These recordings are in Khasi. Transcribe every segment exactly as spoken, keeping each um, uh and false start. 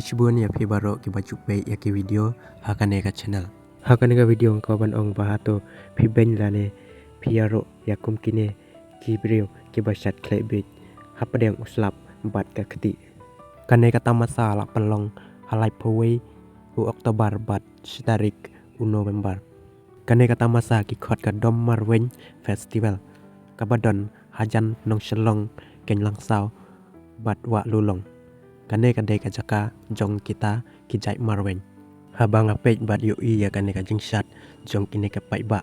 Shibun ïa phi baroh kiba ju peit ïa ki video ha kane ka channel. Ha kane ka video nga kwah ban ong ba hato phi beiñ lane phi ïaroh ïa kum kine ki briew kiba shad khleh biej hapdeng u slap bad ka kti. Kane ka tamasa la pynlong ha laiphew wei u October bad shi tarik u November. Kane ka tamasa ki khot ka Dom Marwein Festival, kaba don hajan Nongshillong, Keiñlangsaw bad Wahlulong. Kane ka dei ka jaka jong kita ki jait marwein. Haba nga peit bad ïohi ïa kane ka jingshad jong kine ki paidbah,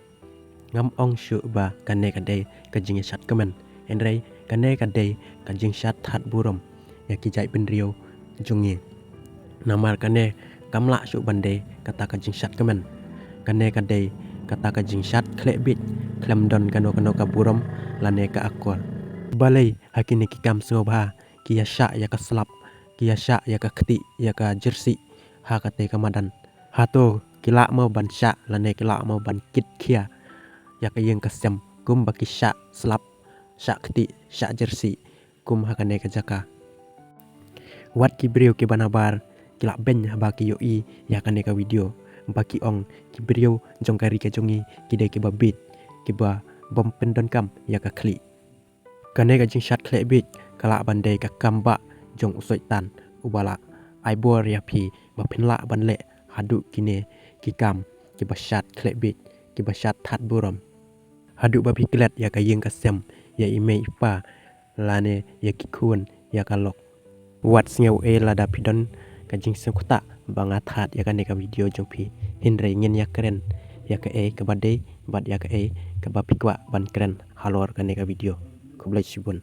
ngam ong shuh ba kane ka dei ka jingïashad kmen, hynrei kane ka dei ka jingshad thad burom ïa ki jait bynriew jong ngi. Namar kane kam lah shuh ban dei kata ka jingshad kmen. Kane ka dei kata ka jingshad khleh biej khlem don kano kano ka burom lane ka akor. Balei ha kine ki kam sngewbha ki ïashah ïa ka slap, ki ïashah ïa ka kti, ïa ka jersey ha kata ka madan? Hato ki lah mo ban shah lane ki lah mo ban kit khia ïa ka ïing ka sem kumba ki shah slap, shah kti, shah jersey kum ha kane ka jaka? Wat ki briew kiba nabar ki lah beiñ haba ki ïohi ïa kane ka video, ba ki ong ki briew jong ka ri ka jong ngi ki dei kiba bieit, kiba bym pyndonkam ïa ka khlieh. Kane ka jingshad khleh biej ka lah ban dei ka kam bah jong u Soitan, uba la ai bor ïa phi ba phin lah ban leh haduh kine ki kam kiba shad khleh biej, kiba shad thad burom, haduh ba phi klet ïa ka ïing ka sem, ïa i mei i pa, lane ïa ki khun, ïa ka lok. Wat sngew ei lada phi don ka jingsngewkhia ba nga thad ïa kane ka video jong phi, hynrei ngin ïakren ïa kaei kaba dei bad ïa kaei kaba phi kwah ban kren halor kane ka video. Khublei shibun.